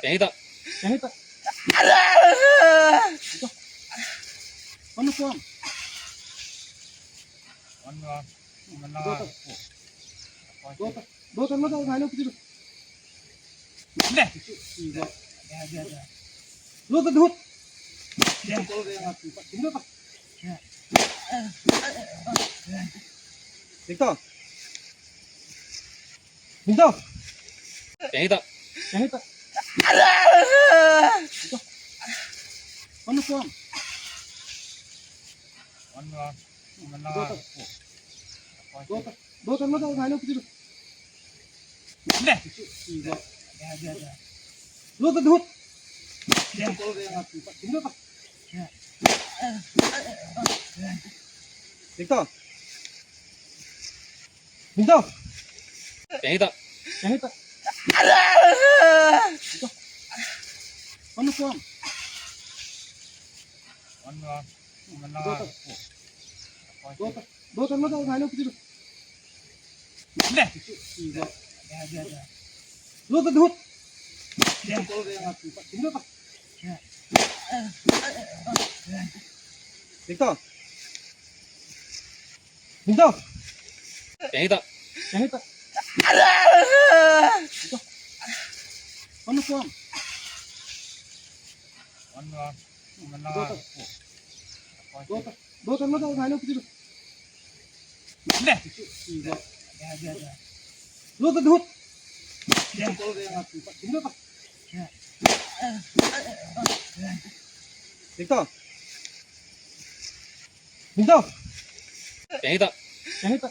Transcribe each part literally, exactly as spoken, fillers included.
Yang itu. Yang itu. Mana, Bang? Mana? Mana? Dua, dua, dua, dua, dua, dua. Deh. Iya. Ada, ada, ada. Dua, dua, dua. Ya. Kalau dia nggak suka, ini apa? Ya. Victor. Victor. Yang itu. Yang itu. Mana, Bang? Mana? Mana? Dua, dua. Dua, dua. Dua, dua, dua, dua. Deh. Iya. Ada, ada, ada. Dua, dua, dua. Ya. Kalau dia nggak suka, ini apa? Ya. Victor. Victor. Yang itu. Yang itu. Mana, Bang? Mana? Mana? Dua, dua. Dua, dua. Dua, dua, dua, dua. Deh. Iya. Ada, ada, ada. Dua, dua, dua. Ya. Kalau dia nggak suka, ini apa? Ya. Victor. Victor. Yang itu. Yang itu. Mana, Bang? Mana? Mana? Dua, dua. Dua, dua. Dua, dua, dua, dua. Deh. Iya. Ada, ada, ada. Dua, dua, dua. Ya. Kalau dia nggak suka, ini apa? Ya. Victor. Victor. Yang itu. Yang itu.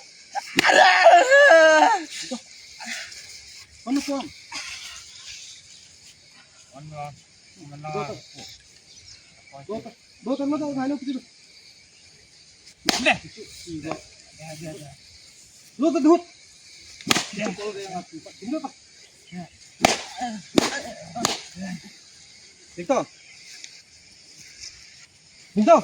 Mana, Bang? Mana? Mana? Dua, dua. Dua, dua, dua, dua. Deh. Iya. Ada, ada, ada. Dua, dua, dua. Ya. Kalau dia nggak suka, ini apa? Ya. Victor. Victor.